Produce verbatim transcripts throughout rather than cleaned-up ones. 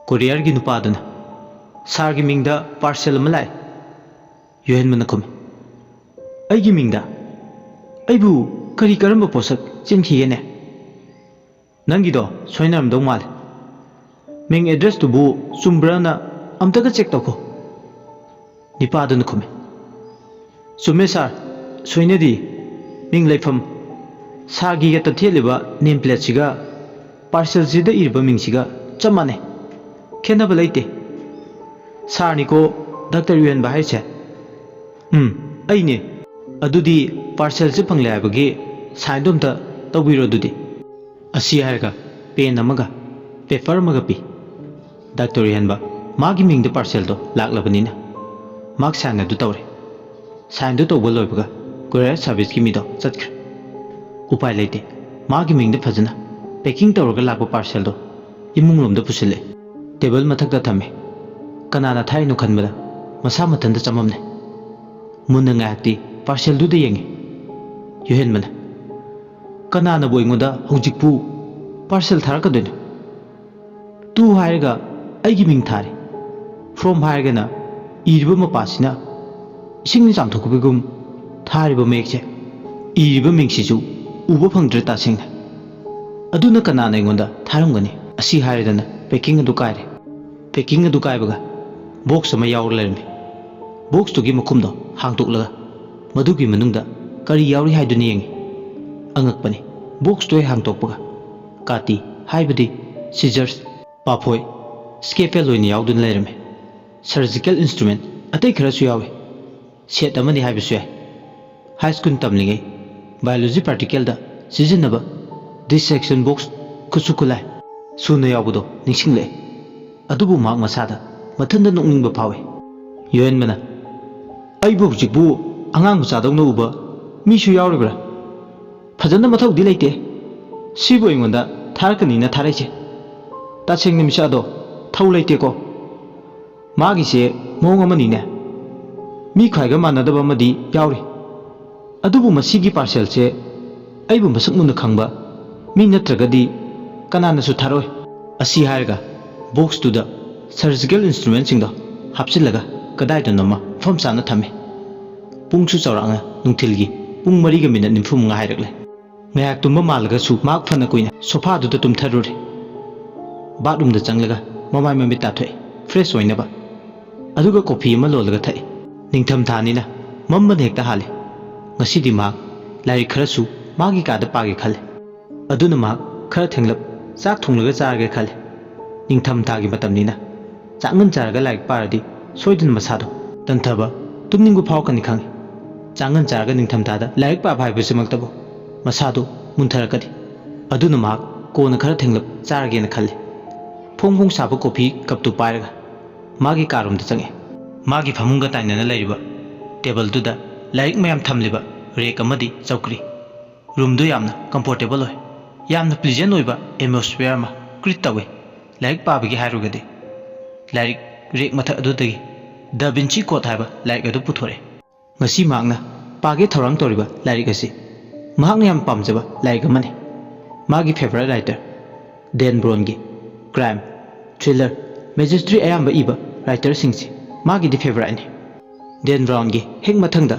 ꯀꯣꯔꯤꯌꯔꯒꯤ ꯅꯨꯄꯥꯗꯨꯅ, "ꯁꯥꯔꯒꯤ ꯃꯤꯡꯗ ꯄꯥꯔꯁꯦꯜ ꯑꯃ ꯂꯥꯛꯑꯦ"꯫ ꯌꯨꯍꯦꯟꯕꯅ ꯈꯨꯝꯃꯤ, "ꯑꯩꯒꯤ ꯃꯤꯡꯗ? ꯑꯩꯕꯨ ꯀꯔꯤ ꯀꯔꯝꯕ ꯄꯣꯠꯁꯛ ꯆꯦꯟꯈꯤꯒꯦꯅꯦ? ꯅꯪꯒꯤꯗꯣ ꯁꯣꯏꯅꯔꯝꯗꯧ ꯃꯥꯜꯂꯦ꯫ ꯃꯤꯡ ꯑꯦꯗ꯭ꯔꯦꯁꯇꯨꯕꯨ ꯆꯨꯝꯕ꯭ꯔꯥꯅ ꯑꯝꯇꯒ ꯆꯦꯛ ꯇꯧꯈꯣ"꯫ ꯅꯤꯄꯥꯗꯨꯅ ꯈꯨꯝꯃꯤ, "ꯆꯨꯝꯃꯦ ꯁꯥꯔ, ꯁꯣꯏꯅꯗꯤ꯫ ꯃꯤꯡ ꯂꯩꯐꯝ, ꯁꯥꯔꯒꯤ ꯌꯦꯠꯇ ꯊꯦꯠꯂꯤꯕ ꯅꯦꯝ ꯄ꯭ꯂꯦꯠꯁꯤꯒ ꯄꯥꯔꯁꯦꯜꯁꯤꯗ ꯏꯔꯤꯕ ꯃꯤꯡꯁꯤꯒ ꯆꯞ ꯃꯥꯟꯅꯩ꯫ ꯈꯦꯠꯅꯕ ꯂꯩꯇꯦ꯫ ꯁꯥꯔꯅꯤꯀꯣ ꯗꯥꯛꯇꯔ ꯌꯨꯍꯦꯟꯕ ꯍꯥꯏꯔꯤꯁꯦ?" "ꯎꯝ, ꯑꯩꯅꯦ"꯫ "ꯑꯗꯨꯗꯤ ꯄꯥꯔꯁꯦꯜꯁꯦ ꯐꯪꯂꯦ ꯍꯥꯏꯕꯒꯤ ꯁꯥꯏꯟꯗꯣ ꯑꯝꯇ ꯇꯧꯕꯤꯔꯣ ꯑꯗꯨꯗꯤ"꯫ ꯑꯁꯤ ꯍꯥꯏꯔꯒ ꯄꯦꯟ ꯑꯃꯒ ꯄꯦꯄꯔ ꯑꯃꯒ ꯄꯤ꯫ ꯗꯥꯛꯇꯔ ꯌꯨꯍꯦꯟꯕ, ꯃꯥꯒꯤ ꯃꯤꯡꯗ ꯄꯥꯔꯁꯦꯜꯗꯣ ꯂꯥꯛꯂꯕꯅꯤꯅ ꯃꯍꯥꯛ ꯁꯥꯏꯟ ꯑꯗꯨ ꯇꯧꯔꯦ꯫ ꯁꯥꯏꯟꯗꯨ ꯇꯧꯕ ꯂꯣꯏꯕꯒ ꯀꯨꯔꯤꯌꯔ ꯁꯥꯔꯚꯤꯁꯀꯤ ꯃꯤꯗꯣ ꯆꯠꯈ꯭ꯔꯦ꯫ ꯎꯄꯥꯏ ꯂꯩꯇꯦ, ꯃꯥꯒꯤ ꯃꯤꯡꯗ ꯐꯖꯅ ꯄꯦꯀꯤꯡ ꯇꯧꯔꯒ ꯂꯥꯛꯄ ꯄꯥꯔꯁꯦꯜꯗꯣ ꯏꯃꯨꯡꯂꯣꯝꯗ ꯄꯨꯁꯤꯜꯂꯛꯑꯦ꯫ ꯇꯦꯕꯜ ꯃꯊꯛꯇ ꯊꯝꯃꯦ꯫ ꯀꯅꯥꯅ ꯊꯥꯔꯤꯅꯣ ꯈꯟꯕꯗ ꯃꯁꯥ ꯃꯊꯟꯇ ꯆꯃꯝꯅꯩ꯫ ꯃꯨꯟꯅ ꯉꯥꯏꯍꯥꯛꯇꯤ ꯄꯥꯔꯁꯦꯜꯗꯨꯗ ꯌꯦꯡꯉꯤ꯫ ꯌꯨꯍꯦꯟꯕꯅ, "ꯀꯅꯥꯅꯕꯨ ꯑꯩꯉꯣꯟꯗ ꯍꯧꯖꯤꯛꯄꯨ ꯄꯥꯔꯁꯦꯜ ꯊꯥꯔꯛꯀꯗꯣꯏꯅꯣ? To ꯍꯥꯏꯔꯒ ꯑꯩꯒꯤ ꯃꯤꯡ ꯊꯥꯔꯦ꯫ From ꯍꯥꯏꯔꯒꯅ ꯏꯔꯤꯕ ꯃꯄꯥꯁꯤꯅ ꯏꯁꯤꯡꯅ ꯆꯥꯝꯊꯣꯛꯈꯤꯕꯒꯨꯝ ꯊꯥꯔꯤꯕ ꯃꯌꯦꯛꯁꯦ, ꯏꯔꯤꯕ ꯃꯤꯡꯁꯤꯁꯨ ꯎꯕ ꯐꯪꯗ꯭ꯔꯦ ꯇꯥꯁꯦꯡꯅ꯫ ꯑꯗꯨꯅ ꯀꯅꯥꯅ ꯑꯩꯉꯣꯟꯗ ꯊꯥꯔꯝꯒꯅꯤ?" ꯑꯁꯤ ꯍꯥꯏꯔꯗꯅ ꯄꯦꯀꯤꯡ ꯑꯗꯨ ꯀꯥꯏꯔꯦ꯫ ꯄꯦꯀꯤꯡ ꯑꯗꯨ ꯀꯥꯏꯕꯒ ꯕꯣꯛꯁ ꯑꯃ ꯌꯥꯎꯔ ꯂꯩꯔꯝꯃꯤ꯫ ꯕꯣꯛꯁꯇꯨꯒꯤ ꯃꯈꯨꯝꯗꯣ ꯍꯥꯡꯗꯣꯛꯂꯒ ꯃꯗꯨꯒꯤ ꯃꯅꯨꯡꯗ ꯀꯔꯤ ꯌꯥꯎꯔꯤ ꯍꯥꯏꯗꯨꯅ ꯌꯦꯡꯉꯤ꯫ ꯑꯉꯛꯄꯅꯤ, ꯕꯣꯛꯁꯇꯨ ꯍꯦꯛ ꯍꯥꯡꯗꯣꯛꯄꯒ ꯀꯥꯇꯤ, ꯍꯥꯏꯕꯗꯤ ꯁꯤꯖꯔꯁ, ꯄꯥꯐꯣꯏ, ꯁ꯭ꯀꯦꯄꯦꯜ ꯑꯣꯏꯅ ꯌꯥꯎꯗꯨꯅ ꯂꯩꯔꯝꯃꯤ꯫ ꯁꯔꯖꯤꯀꯦꯜ ꯏꯟꯁꯇ꯭ꯔꯨꯃꯦꯟ ꯑꯇꯩ ꯈꯔꯁꯨ ꯌꯥꯎꯏ꯫ ꯁꯦꯠ ꯑꯃꯅꯤ ꯍꯥꯏꯕꯁꯨ ꯌꯥꯏ꯫ ꯍꯥꯏ ꯁ꯭ꯀꯨꯜ ꯇꯝꯂꯤꯉꯩ ꯕꯥꯏꯑꯣꯂꯣꯖꯤ ꯄ꯭ꯔꯥꯛꯇꯤꯀꯦꯜꯗ ꯁꯤꯖꯤꯟꯅꯕ ꯗꯤꯁꯁꯦꯛꯁꯟ ꯕꯣꯛꯁ, ꯈꯨꯠꯁꯨ ꯈꯨꯠꯂꯥꯏ ꯁꯨꯅ ꯌꯥꯎꯕꯗꯣ ꯅꯤꯡꯁꯤꯡꯂꯛꯑꯦ꯫ ꯑꯗꯨꯕꯨ ꯃꯍꯥꯛ ꯃꯁꯥꯗ ꯃꯊꯟꯇ ꯅꯣꯛꯅꯤꯡꯕ ꯐꯥꯎꯏ꯫ ꯌꯨꯍꯦꯟꯕꯅ, "ꯑꯩꯕꯨ ꯍꯧꯖꯤꯛꯄꯨ ꯑꯉꯥꯡ ꯃꯆꯥꯗꯧꯅ ꯎꯕ ꯃꯤꯁꯨ ꯌꯥꯎꯔꯤꯕ꯭ꯔꯥ? ꯐꯖꯅ ꯃꯊꯧꯗꯤ ꯂꯩꯇꯦ꯫ ꯁꯤꯕꯨ ꯑꯩꯉꯣꯟꯗ ꯊꯥꯔꯛꯀꯅꯤꯅ ꯊꯥꯔꯛꯏꯁꯦ꯫ ꯇꯁꯦꯡꯅ ꯃꯤꯁꯛ ꯑꯗꯣ ꯊꯧ ꯂꯩꯇꯦꯀꯣ꯫ ꯃꯥꯒꯤꯁꯦ ꯃꯑꯣꯡ ꯑꯃꯅꯤꯅꯦ꯫ ꯃꯤ ꯈ꯭ꯋꯥꯏꯒ ꯃꯥꯟꯅꯗꯕ ꯑꯃꯗꯤ ꯌꯥꯎꯔꯤ꯫ ꯑꯗꯨꯕꯨ ꯃꯁꯤꯒꯤ ꯄꯥꯔꯁꯦꯜꯁꯦ ꯑꯩꯕꯨ ꯃꯁꯛ ꯃꯨꯟꯅ ꯈꯪꯕ ꯃꯤ ꯅꯠꯇ꯭ꯔꯒꯗꯤ ꯀꯅꯥꯅꯁꯨ ꯊꯥꯔꯛꯑꯣꯏ"꯫ ꯑꯁꯤ ꯍꯥꯏꯔꯒ ꯕꯣꯛꯁꯇꯨꯗ ꯁꯔꯖꯤꯀꯦꯜ ꯏꯟꯁꯇ꯭ꯔꯨꯃꯦꯟꯁꯤꯡꯗꯣ ꯍꯥꯞꯆꯤꯜꯂꯒ ꯀꯗꯥꯏꯗꯅꯣꯃ ꯃꯐꯝ ꯆꯥꯅ ꯊꯝꯃꯤ꯫ ꯄꯨꯡꯁꯨ ꯆꯥꯎꯔꯥꯛꯅ ꯅꯨꯡꯊꯤꯜꯒꯤ ꯄꯨꯡ ꯃꯔꯤꯒ ꯃꯤꯅꯠ ꯅꯤꯐꯨ ꯃꯉꯥ ꯍꯥꯏꯔꯛꯂꯦ꯫ ꯉꯥꯏꯍꯥꯛ ꯇꯨꯝꯕ ꯃꯥꯜꯂꯒꯁꯨ ꯃꯍꯥꯛ ꯐꯅ ꯀꯨꯏꯅ ꯁꯣꯐꯥꯗꯨꯗ ꯇꯨꯝꯊꯔꯨꯔꯦ꯫ ꯕꯥꯠꯔꯨꯝꯗ ꯆꯪꯂꯒ ꯃꯃꯥꯏ ꯃꯃꯤꯠ ꯇꯥꯊꯣꯛꯑꯦ, ꯐ꯭ꯔꯦꯁ ꯑꯣꯏꯅꯕ꯫ ꯑꯗꯨꯒ ꯀꯣꯐꯤ ꯑꯃ ꯂꯣꯜꯂꯒ ꯊꯛꯏ꯫ ꯅꯤꯡꯊꯝꯊꯥꯅꯤꯅ ꯃꯝꯕꯅ ꯍꯦꯛꯇ ꯍꯥꯜꯂꯤ꯫ ꯉꯁꯤꯗꯤ ꯃꯍꯥꯛ ꯂꯥꯏꯔꯤꯛ ꯈꯔꯁꯨ ꯃꯥꯒꯤ ꯀꯥꯗ ꯄꯥꯒꯦ ꯈꯜꯂꯤ꯫ ꯑꯗꯨꯅ ꯃꯍꯥꯛ ꯈꯔ ꯊꯦꯡꯂꯞ ꯆꯥꯛ ꯊꯣꯡꯂꯒ ꯆꯥꯔꯒꯦ ꯈꯜꯂꯤ꯫ ꯅꯤꯡꯊꯝꯊꯥꯒꯤ ꯃꯇꯝꯅꯤꯅ ꯆꯥꯛꯉꯟ ꯆꯥꯔꯒ ꯂꯥꯏꯔꯤꯛ ꯄꯥꯔꯗꯤ ꯁꯣꯏꯗꯅ ꯃꯁꯥꯗꯣ ꯇꯟꯊꯕ, ꯇꯨꯝꯅꯤꯡꯕ ꯐꯥꯎꯔꯛꯀꯅꯤ ꯈꯪꯏ꯫ ꯆꯥꯛꯉꯟ ꯆꯥꯔꯒ ꯅꯤꯡꯊꯝꯊꯥꯗ ꯂꯥꯏꯔꯤꯛ ꯄꯥꯕ ꯍꯥꯏꯕꯁꯤꯃꯛꯇꯕꯨ ꯃꯁꯥꯗꯣ ꯃꯨꯟꯊꯔꯛꯀꯅꯤ꯫ ꯑꯗꯨꯅ ꯃꯍꯥꯛ ꯀꯣꯟꯅ ꯈꯔ ꯊꯦꯡꯂꯞ ꯆꯥꯔꯒꯦꯅ ꯈꯜꯂꯤ꯫ ꯐꯣꯡ ꯐꯣꯡ ꯁꯥꯕ ꯀꯣꯐꯤ ꯀꯞꯇꯨ ꯄꯥꯏꯔꯒ ꯃꯥꯒꯤ ꯀꯥꯔꯣꯝꯗ ꯆꯪꯉꯛꯏ꯫ ꯃꯥꯒꯤ ꯐꯃꯨꯡꯒ ꯇꯥꯏꯅꯅ ꯂꯩꯔꯤꯕ ꯇꯦꯕꯜꯗꯨꯗ ꯂꯥꯏꯔꯤꯛ ꯃꯌꯥꯝ ꯊꯝꯂꯤꯕ ꯔꯦꯛ ꯑꯃꯗꯤ ꯆꯧꯀ꯭ꯔꯤ꯫ ꯔꯨꯝꯗꯨ ꯌꯥꯝꯅ ꯀꯝꯐꯣꯔꯇꯦꯕꯜ ꯑꯣꯏ꯫ ꯌꯥꯝꯅ ꯄ꯭ꯂꯤꯖꯦꯟ ꯑꯣꯏꯕ ꯑꯦꯠꯃꯣꯁꯐꯤꯌꯔ ꯑꯃ ꯀ꯭ꯔꯤꯌꯦꯠ ꯇꯧꯏ꯫ ꯂꯥꯏꯔꯤꯛ ꯄꯥꯕꯒꯤ ꯍꯥꯏꯔꯨꯔꯒꯗꯤ ꯂꯥꯏꯔꯤꯛ ꯔꯦꯛ ꯃꯊꯛ ꯑꯗꯨꯗꯒꯤ ꯗ ꯚꯤꯟꯁꯤ ꯀꯣꯗ ꯍꯥꯏꯕ ꯂꯥꯏꯔꯤꯛ ꯑꯗꯨ ꯄꯨꯊꯣꯔꯛꯏ꯫ ꯉꯁꯤ ꯃꯍꯥꯛꯅ ꯄꯥꯒꯦ ꯊꯧꯔꯥꯡ ꯇꯧꯔꯤꯕ ꯂꯥꯏꯔꯤꯛ ꯑꯁꯤ ꯃꯍꯥꯛꯅ ꯌꯥꯝ ꯄꯥꯝꯖꯕ ꯂꯥꯏꯔꯤꯛ ꯑꯃꯅꯤ꯫ ꯃꯥꯒꯤ ꯐꯦꯚꯔꯥꯏꯠ ꯔꯥꯏꯇꯔ ꯗꯦꯟ ꯕ꯭ꯔꯣꯟꯒꯤ ꯀ꯭ꯔꯥꯏꯝ, ꯊ꯭ꯔꯤꯂꯔ, ꯃꯦꯖꯤꯁꯇ꯭ꯔꯤ ꯑꯌꯥꯝꯕ ꯏꯕ ꯔꯥꯏꯇꯔꯁꯤꯡꯁꯤ ꯃꯥꯒꯤꯗꯤ ꯐꯦꯚꯔꯥꯏꯠꯅꯤ꯫ ꯗꯦꯟ ꯕ꯭ꯔꯥꯎꯟꯒꯤ ꯍꯦꯛ ꯃꯊꯪꯗ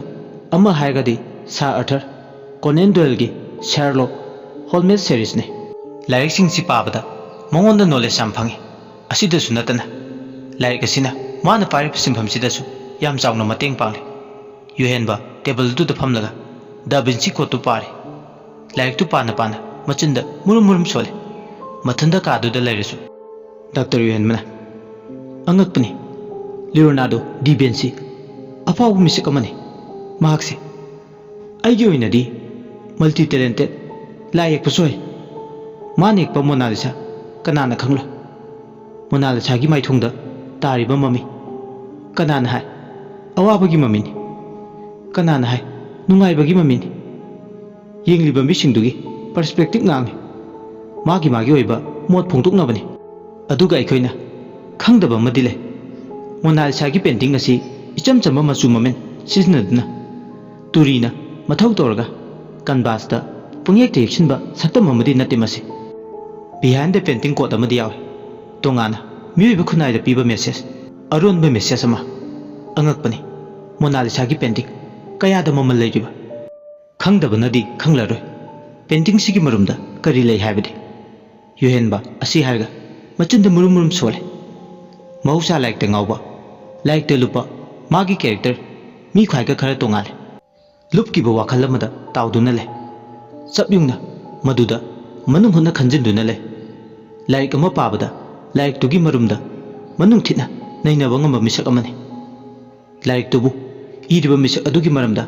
ꯑꯃ ꯍꯥꯏꯔꯒꯗꯤ ꯁꯥꯔ ꯑꯔꯊꯔ ꯀꯣꯅꯦꯟ ꯗꯣꯏꯜꯒꯤ ꯁꯦꯔꯂꯣꯛ ꯍꯣꯜꯃꯦꯁ ꯁꯦꯔꯤꯁꯅꯤ꯫ ꯂꯥꯏꯔꯤꯛꯁꯤꯡꯁꯤ ꯄꯥꯕꯗ ꯃꯉꯣꯟꯗ ꯅꯣꯂꯦꯖ ꯌꯥꯝ ꯐꯪꯏ꯫ ꯑꯁꯤꯗꯁꯨ ꯅꯠꯇꯅ ꯂꯥꯏꯔꯤꯛ ꯑꯁꯤꯅ ꯃꯥꯅ ꯄꯥꯏꯔꯤꯕ ꯁꯤꯟꯐꯝꯁꯤꯗꯁꯨ ꯌꯥꯝ ꯆꯥꯎꯅ ꯃꯇꯦꯡ ꯄꯥꯡꯂꯤ꯫ ꯌꯨꯍꯦꯟꯕ ꯇꯦꯕꯜ ꯑꯗꯨꯗ ꯐꯝꯂꯒ ꯗ ꯚꯤꯟꯁꯤ ꯀꯣꯗꯇꯨ ꯄꯥꯔꯤ꯫ ꯂꯥꯏꯔꯤꯛꯇꯨ ꯄꯥꯅ ꯄꯥꯅ ꯃꯆꯤꯟꯗ ꯃꯨꯔꯨꯝ ꯃꯨꯔꯨꯝ ꯁꯣꯜꯂꯤ꯫ ꯃꯊꯟꯇ ꯀꯥꯗꯨꯗ ꯂꯩꯔꯁꯨ꯫ ꯗꯥꯛꯇꯔ ꯌꯨꯍꯦꯟꯕꯅ, "ꯑꯉꯛꯄꯅꯤ, ꯂꯤꯑꯣꯅꯥꯔꯗꯣ ꯗꯤ ꯚꯤꯟꯁꯤ ꯑꯐꯥꯎꯕ ꯃꯤꯁꯛ ꯑꯃꯅꯤ꯫ ꯃꯍꯥꯛꯁꯦ ꯑꯩꯒꯤ ꯑꯣꯏꯅꯗꯤ ꯃꯜꯇꯤ ꯇꯦꯂꯦꯟꯇꯦꯠ, ꯂꯥꯏ ꯌꯦꯛꯄꯁꯨ ꯍꯩ꯫ ꯃꯥꯅ ꯌꯦꯛꯄ ꯃꯣꯅꯥꯂꯤꯁꯥ ꯀꯅꯥꯅ ꯈꯪꯂꯣꯏ? ꯃꯣꯅꯥꯂꯤꯁꯥꯒꯤ ꯃꯥꯏꯊꯣꯡꯗ ꯇꯥꯔꯤꯕ ꯃꯃꯤ ꯀꯅꯥꯅ ꯍꯥꯏ ꯑꯋꯥꯕꯒꯤ ꯃꯃꯤꯅꯤ? ꯀꯅꯥꯅ ꯍꯥꯏ ꯅꯨꯡꯉꯥꯏꯕꯒꯤ ꯃꯃꯤꯅꯤ?" ꯌꯦꯡꯂꯤꯕ ꯃꯤꯁꯤꯡꯗꯨꯒꯤ ꯄꯔꯁꯄꯦꯛꯇꯤꯞ ꯉꯥꯡꯏ꯫ ꯃꯥꯒꯤ ꯃꯥꯒꯤ ꯑꯣꯏꯕ ꯃꯣꯠ ꯐꯣꯡꯗꯣꯛꯅꯕꯅꯤ꯫ ꯑꯗꯨꯒ ꯑꯩꯈꯣꯏꯅ ꯈꯪꯗꯕ ꯑꯃꯗꯤ ꯂꯩ꯫ ꯃꯣꯅꯥꯂꯤꯁꯥꯒꯤ ꯄꯦꯟꯇꯤꯡ ꯑꯁꯤ ꯏꯆꯝ ꯆꯝꯕ ꯃꯆꯨ ꯃꯃꯦꯟ ꯁꯤꯖꯤꯟꯅꯗꯨꯅ ꯇꯨꯔꯤꯅ ꯃꯊꯧ ꯇꯧꯔꯒ ꯀꯟꯚꯥꯁꯇ ꯄꯨꯡꯌꯦꯛꯇ ꯌꯦꯛꯁꯤꯟꯕ ꯁꯛꯇꯝ ꯑꯃꯗꯤ ꯅꯠꯇꯦ ꯃꯁꯤ꯫ Behind the painting quote ꯑꯃꯗꯤ ꯌꯥꯎꯏ꯫ ꯇꯣꯉꯥꯟꯅ ꯃꯤꯑꯣꯏꯕ ꯈꯨꯟꯅꯥꯏꯗ ꯄꯤꯕ ꯃꯦꯁꯦꯖ, ꯑꯔꯣꯟꯕ ꯃꯦꯁꯦꯖ ꯑꯃ꯫ ꯑꯉꯛꯄꯅꯤ, ꯃꯣꯅꯥꯂꯤꯁꯥꯒꯤ ꯄꯦꯟꯇꯤꯡ ꯀꯌꯥꯗ ꯃꯃꯜ ꯂꯩꯔꯤꯕ? ꯈꯪꯗꯕꯅꯗꯤ ꯈꯪꯂꯔꯣꯏ ꯄꯦꯟꯇꯤꯡꯁꯤꯒꯤ ꯃꯔꯨꯝꯗ ꯀꯔꯤ ꯂꯩ ꯍꯥꯏꯕꯗꯤ꯫ ꯌꯨꯍꯦꯟꯕ ꯑꯁꯤ ꯍꯥꯏꯔꯒ ꯃꯆꯤꯟꯗ ꯃꯨꯔꯨꯝ ꯃꯨꯔꯨꯝ ꯁꯣꯜꯂꯦ꯫ ꯃꯍꯧꯁꯥ ꯂꯥꯏꯔꯤꯛꯇ ꯉꯥꯎꯕ, ꯂꯥꯏꯔꯤꯛꯇ ꯂꯨꯞꯄ, ꯃꯥꯒꯤ ꯀꯦꯔꯦꯛꯇꯔ ꯃꯤ ꯈ꯭ꯋꯥꯏꯒ ꯈꯔ ꯇꯣꯉꯥꯜꯂꯦ꯫ ꯂꯨꯞꯈꯤꯕ ꯋꯥꯈꯜ ꯑꯃꯗ ꯇꯥꯎꯗꯨꯅ ꯂꯩ꯫ ꯆꯞ ꯌꯨꯡꯅ ꯃꯗꯨꯗ ꯃꯅꯨꯡ ꯍꯨꯠꯅ ꯈꯟꯖꯤꯟꯗꯨꯅ ꯂꯩ꯫ ꯂꯥꯏꯔꯤꯛ ꯑꯃ ꯄꯥꯕꯗ ꯂꯥꯏꯔꯤꯛꯇꯨꯒꯤ ꯃꯔꯨꯝꯗ ꯃꯅꯨꯡ ꯊꯤꯠꯅ ꯅꯩꯅꯕ ꯉꯝꯕ ꯃꯤꯁꯛ ꯑꯃꯅꯤ꯫ ꯂꯥꯏꯔꯤꯛꯇꯨꯕꯨ ꯏꯔꯤꯕ ꯃꯤꯁꯛ ꯑꯗꯨꯒꯤ ꯃꯔꯝꯗ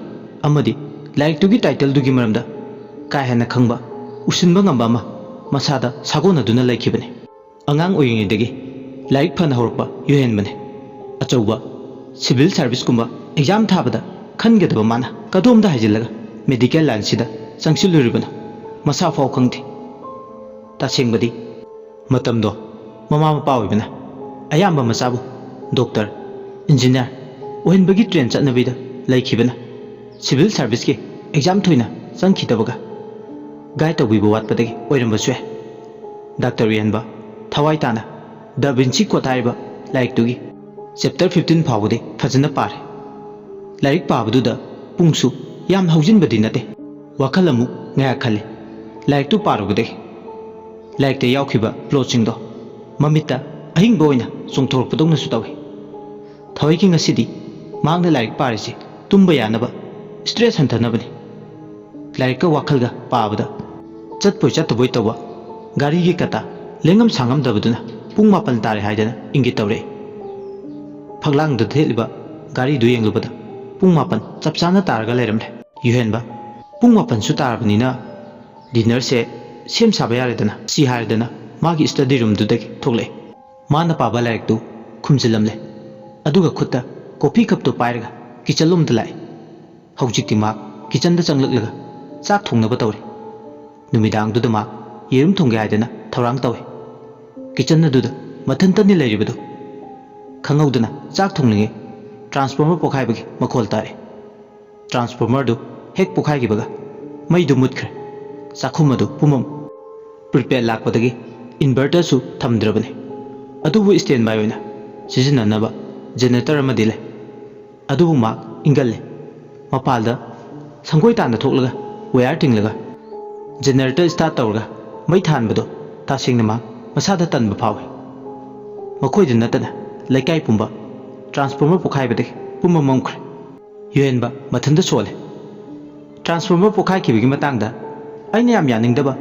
ꯑꯃꯗꯤ ꯂꯥꯏꯔꯤꯛꯇꯨꯒꯤ ꯇꯥꯏꯇꯜꯗꯨꯒꯤ ꯃꯔꯝꯗ ꯀꯥ ꯍꯦꯟꯅ ꯈꯪꯕ, ꯎꯁꯤꯟꯕ ꯉꯝꯕ ꯑꯃ ꯃꯁꯥꯗ ꯁꯥꯒꯣꯟꯅꯗꯨꯅ ꯂꯩꯈꯤꯕꯅꯤ꯫ ꯑꯉꯥꯡ ꯑꯣꯏꯔꯤꯉꯩꯗꯒꯤ ꯂꯥꯏꯔꯤꯛ ꯐꯅ ꯍꯧꯔꯛꯄ ꯌꯨꯍꯦꯟꯕꯅꯤ꯫ ꯑꯆꯧꯕ ꯁꯤꯚꯤꯜ ꯁꯥꯔꯚꯤꯁꯀꯨꯝꯕ ꯑꯦꯛꯖꯥꯝ ꯊꯥꯕꯗ ꯈꯟꯒꯗꯕ ꯃꯥꯅ ꯀꯗꯣꯝꯗ ꯍꯥꯏꯖꯤꯜꯂꯒ ꯃꯦꯗꯤꯀꯦꯜ ꯂꯥꯏꯟꯁꯤꯗ ꯆꯪꯁꯤꯜꯂꯨꯔꯤꯕꯅꯣ? ꯃꯁꯥ ꯐꯥꯎ ꯈꯪꯗꯦ꯫ ꯇꯁꯦꯡꯕꯗꯤ ꯃꯇꯝꯗꯣ ꯃꯃꯥ ꯃꯄꯥ ꯑꯣꯏꯕꯅ ꯑꯌꯥꯝꯕ ꯃꯆꯥꯕꯨ ꯗꯣꯛꯇꯔ, ꯏꯟꯖꯤꯅꯤꯌꯥꯔ ꯑꯣꯏꯍꯟꯕꯒꯤ ꯇ꯭ꯔꯦꯟ ꯆꯠꯅꯕꯤꯗ ꯂꯩꯈꯤꯕꯅ ꯁꯤꯚꯤꯜ ꯁꯥꯔꯚꯤꯁꯀꯤ ꯑꯦꯛꯖꯥꯝ ꯊꯣꯏꯅ ꯆꯪꯈꯤꯗꯕꯒ ꯒꯥꯏꯗ ꯇꯧꯕꯤꯕ ꯋꯥꯠꯄꯗꯒꯤ ꯑꯣꯏꯔꯝꯕꯁꯨ ꯌꯥꯏ꯫ ꯗꯥꯛꯇꯔ ꯌꯨꯍꯦꯟꯕ ꯊꯋꯥꯏ ꯇꯥꯅ ꯗ ꯚꯤꯟꯁꯤ ꯀꯣꯗ ꯍꯥꯏꯔꯤꯕ ꯂꯥꯏꯔꯤꯛꯇꯨꯒꯤ ꯆꯦꯞꯇꯔ ꯐꯤꯐꯇꯤꯟ ꯐꯥꯎꯕꯗꯤ ꯐꯖꯅ ꯄꯥꯔꯦ꯫ ꯂꯥꯏꯔꯤꯛ ꯄꯥꯕꯗꯨꯗ ꯄꯨꯡꯁꯨ ꯌꯥꯝ ꯍꯧꯖꯤꯟꯕꯗꯤ ꯅꯠꯇꯦ꯫ ꯋꯥꯈꯜ ꯑꯃꯨꯛ ꯉꯥꯏꯍꯥꯛ ꯈꯜꯂꯤ꯫ ꯂꯥꯏꯔꯤꯛꯇꯨ ꯄꯥꯔꯨꯕꯗꯒꯤ ꯂꯥꯏꯔꯤꯛꯇ ꯌꯥꯎꯈꯤꯕ ꯄ꯭ꯂꯣꯠꯁꯤꯡꯗꯣ ꯃꯃꯤꯠꯇ ꯑꯍꯤꯡꯕ ꯑꯣꯏꯅ ꯆꯣꯡꯊꯣꯔꯛꯄꯗꯧꯅꯁꯨ ꯇꯧꯏ꯫ ꯊꯋꯥꯏꯒꯤ ꯉꯁꯤꯗꯤ ꯃꯍꯥꯛꯅ ꯂꯥꯏꯔꯤꯛ ꯄꯥꯔꯤꯁꯤ ꯇꯨꯝꯕ ꯌꯥꯅꯕ, ꯁ꯭ꯇ꯭ꯔꯦꯁ ꯍꯟꯊꯅꯕꯅꯤ꯫ ꯂꯥꯏꯔꯤꯛꯀ ꯋꯥꯈꯜꯒ ꯄꯥꯕꯗ ꯆꯠꯄꯣꯏ ꯆꯠꯇꯕꯣꯏ ꯇꯧꯕ ꯒꯥꯔꯤꯒꯤ ꯀꯇꯥ ꯂꯦꯡꯉꯝ ꯁꯥꯡꯉꯝꯗꯕꯗꯨꯅ ꯄꯨꯡ ꯃꯥꯄꯟ ꯇꯥꯔꯦ ꯍꯥꯏꯗꯅ ꯏꯪꯒꯤꯠ ꯇꯧꯔꯛꯏ꯫ ꯐꯛꯂꯥꯡꯗ ꯊꯦꯠꯂꯤꯕ ꯒꯥꯔꯤꯗꯨ ꯌꯦꯡꯂꯨꯕꯗ ꯄꯨꯡ ꯃꯥꯄꯟ ꯆꯞ ꯆꯥꯅ ꯇꯥꯔꯒ ꯂꯩꯔꯝꯂꯦ꯫ ꯌꯨꯍꯦꯟꯕ, "ꯄꯨꯡ ꯃꯥꯄꯟꯁꯨ ꯇꯥꯔꯕꯅꯤꯅ ꯗꯤꯅꯔꯁꯦ ꯁꯦꯝ ꯁꯥꯕ ꯌꯥꯔꯦꯗꯅ" ꯁꯤ ꯍꯥꯏꯔꯗꯅ ꯃꯥꯒꯤ ꯁ꯭ꯇꯗꯤ ꯔꯨꯝꯗꯨꯗꯒꯤ ꯊꯣꯛꯂꯛꯏ꯫ ꯃꯥꯅ ꯄꯥꯕ ꯂꯥꯏꯔꯤꯛꯇꯨ ꯈꯨꯝꯖꯤꯜꯂꯝꯂꯦ꯫ ꯑꯗꯨꯒ ꯈꯨꯠꯇ ꯀꯣꯐꯤ ꯀꯞꯇꯨ ꯄꯥꯏꯔꯒ ꯀꯤꯆꯟꯂꯣꯝꯗ ꯂꯥꯛꯏ꯫ ꯍꯧꯖꯤꯛꯇꯤ ꯃꯍꯥꯛ ꯀꯤꯆꯟꯗ ꯆꯪꯂꯛꯂꯒ ꯆꯥꯛ ꯊꯣꯡꯅꯕ ꯇꯧꯔꯤ꯫ ꯅꯨꯃꯤꯗꯥꯡꯗꯨꯗ ꯃꯍꯥꯛ ꯌꯦꯔꯨꯝ ꯊꯣꯡꯒꯦ ꯍꯥꯏꯗꯅ ꯊꯧꯔꯥꯡ ꯇꯧꯏ꯫ ꯀꯤꯆꯟ ꯑꯗꯨꯗ ꯃꯊꯟꯇꯅꯤ ꯂꯩꯔꯤꯕꯗꯨ꯫ ꯈꯪꯍꯧꯗꯅ ꯆꯥꯛ ꯊꯣꯡꯂꯤꯉꯩ ꯇ꯭ꯔꯥꯟꯁꯐꯣꯔꯃꯔ ꯄꯣꯈꯥꯏꯕꯒꯤ ꯃꯈꯣꯜ ꯇꯥꯔꯛꯏ꯫ ꯇ꯭ꯔꯥꯟꯁꯐꯣꯔꯃꯔꯗꯨ ꯍꯦꯛ ꯄꯣꯈꯥꯏꯈꯤꯕꯒ ꯃꯩꯗꯨ ꯃꯨꯠꯈ꯭ꯔꯦ꯫ ꯆꯥꯛꯈꯨꯝ ꯑꯗꯨ ꯄꯨꯝꯃꯝ꯫ ꯄ꯭ꯔꯤꯄꯦꯗ ꯂꯥꯛꯄꯗꯒꯤ ꯏꯟꯚꯔꯇꯔꯁꯨ ꯊꯝꯗ꯭ꯔꯕꯅꯤ꯫ ꯑꯗꯨꯕꯨ ꯁ꯭ꯇꯦꯟ ꯕꯥꯏ ꯑꯣꯏꯅ ꯁꯤꯖꯤꯟꯅꯅꯕ ꯖꯦꯅꯦꯔꯦꯇꯔ ꯑꯃꯗꯤ ꯂꯩ꯫ ꯑꯗꯨꯕꯨ ꯃꯍꯥꯛ ꯏꯪꯒꯜꯂꯤ꯫ ꯃꯄꯥꯜꯗ ꯁꯪꯒꯣꯏ ꯇꯥꯟꯅ ꯊꯣꯛꯂꯒ ꯋꯥꯌꯔ ꯇꯤꯡꯂꯒ ꯖꯦꯅꯦꯔꯦꯇꯔ ꯁ꯭ꯇꯥꯔꯠ ꯇꯧꯔꯒ ꯃꯩ ꯊꯥꯟꯕꯗꯣ ꯇꯁꯦꯡꯅ ꯃꯍꯥꯛ ꯃꯁꯥꯗ ꯇꯟꯕ ꯐꯥꯎꯏ꯫ ꯃꯈꯣꯏꯗ ꯅꯠꯇꯅ ꯂꯩꯀꯥꯏ ꯄꯨꯝꯕ ꯇ꯭ꯔꯥꯟꯁꯐꯣꯔꯃꯔ ꯄꯣꯈꯥꯏꯕꯗꯒꯤ ꯄꯨꯝꯃꯝ ꯃꯝꯈ꯭ꯔꯦ꯫ ꯌꯨꯍꯦꯟꯕ ꯃꯊꯟꯇ ꯁꯣꯜꯂꯦ꯫ ꯇ꯭ꯔꯥꯟꯁꯐꯣꯔꯃꯔ ꯄꯣꯈꯥꯏꯈꯤꯕꯒꯤ ꯃꯇꯥꯡꯗ ꯑꯩꯅ ꯌꯥꯝ ꯌꯥꯅꯤꯡꯗꯕ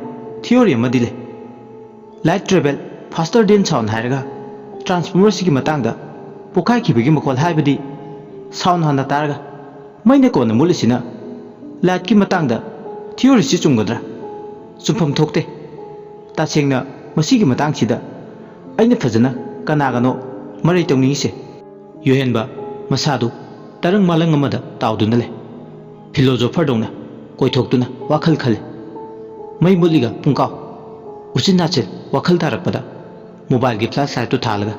ꯊꯤꯑꯣꯔꯤ ꯑꯃꯗꯤ ꯂꯩ꯫ Light travel faster than sound ꯍꯥꯏꯔꯒ ꯇ꯭ꯔꯥꯟꯁꯐꯣꯔꯃꯔꯁꯤꯒꯤ ꯃꯇꯥꯡꯗ ꯄꯣꯈꯥꯏꯈꯤꯕꯒꯤ ꯃꯈꯣꯜ ꯍꯥꯏꯕꯗꯤ ꯁꯥꯎꯟ ꯍꯥꯟꯅ ꯇꯥꯔꯒ ꯃꯩꯅ ꯀꯣꯟꯅ ꯃꯨꯠꯂꯤꯁꯤꯅ ꯂꯥꯏꯠꯀꯤ ꯃꯇꯥꯡꯗ ꯊꯤꯑꯣꯔꯤꯁꯤ ꯆꯨꯝꯒꯗ꯭ꯔꯥ? ꯆꯨꯝꯐꯝ ꯊꯣꯛꯇꯦ꯫ ꯇꯁꯦꯡꯅ ꯃꯁꯤꯒꯤ ꯃꯇꯥꯡꯁꯤꯗ ꯑꯩꯅ ꯐꯖꯅ ꯀꯅꯥꯒꯅꯣ ꯃꯔꯩ ꯇꯧꯅꯤꯡꯉꯤꯁꯦ꯫ ꯌꯨꯍꯦꯟꯕ ꯃꯁꯥꯗꯨ ꯇꯔꯪ ꯃꯥꯂꯪ ꯑꯃꯗ ꯇꯥꯎꯗꯨꯅ ꯂꯩ꯫ ꯐꯤꯂꯣꯖꯣꯐꯔꯗꯧꯅ ꯀꯣꯏꯊꯣꯛꯇꯨꯅ ꯋꯥꯈꯜ ꯈꯜꯂꯤ꯫ ꯃꯩ ꯃꯨꯠꯂꯤꯒ ꯄꯨꯡꯀꯥꯎ꯫ ꯎꯆꯤꯟ ꯅꯥꯆꯤꯟ ꯋꯥꯈꯜ ꯇꯥꯔꯛꯄꯗ ꯃꯣꯕꯥꯏꯜꯒꯤ ꯐ꯭ꯂꯥꯁ ꯂꯥꯏꯠꯇꯨ ꯊꯥꯜꯂꯒ